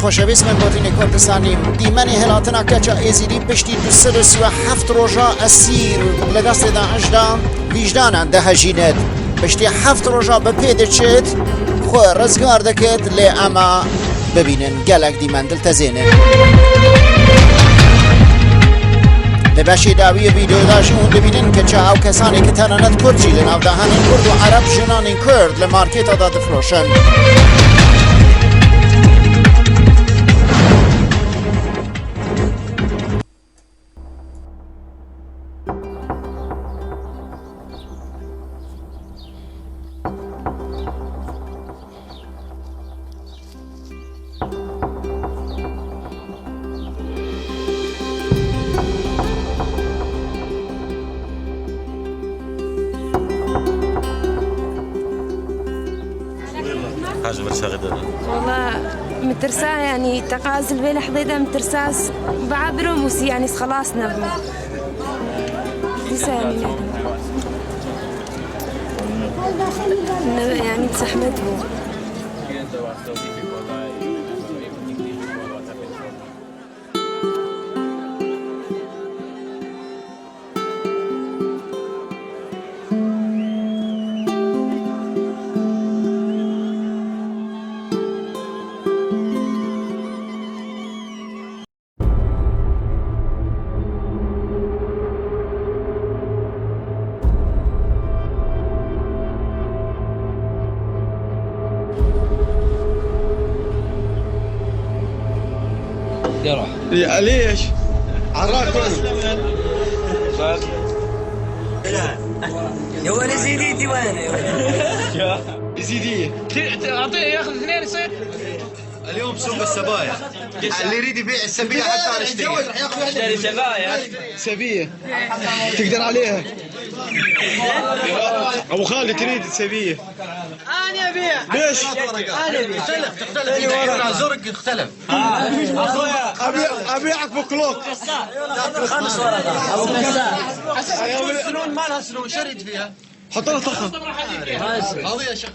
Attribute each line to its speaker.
Speaker 1: خوشویست من بودین کردستانی دیمنی هلاتنا کچا ازیری پشتی 237 روژا اسیر لدست داعش دا ویجدانا ده هجیند پشتی 7 روژا بپیده چید خو رزگار دکت لی اما ببینن گلک دیمن دل تزینن لباشی داوی ویدیو داشت اون ببینن که چه او کسانی که تنانت کرد جیلن او دهانین کرد و عرب جنانین کرد لمارکت آده دفروشن
Speaker 2: حاجة برشاغدة
Speaker 3: والله مترساه يعني تقازل بين حضيضة مترساس بعبروا موسي يعني خلاص نبو لساني يعني تسحمته
Speaker 4: يروح
Speaker 5: ليش؟ عراك
Speaker 6: يا ولد زيدي وين
Speaker 5: يزيديه
Speaker 4: اعطيه ياخذ اثنين يصير
Speaker 5: اليوم سوق السبايا اللي يريد يبيع السبية حتى
Speaker 6: اشتري سبايا
Speaker 5: سبية تقدر عليها ابو خالد تريد سبية
Speaker 6: انا ابيع
Speaker 5: ليش؟
Speaker 6: انا ابيع تختلف زرق اختلف
Speaker 5: ابيعك بكلوك
Speaker 6: خمس ورقة ابو كسار سنون ما لها سنون شريت فيها
Speaker 5: حط لها طخة
Speaker 6: هذه يا شيخ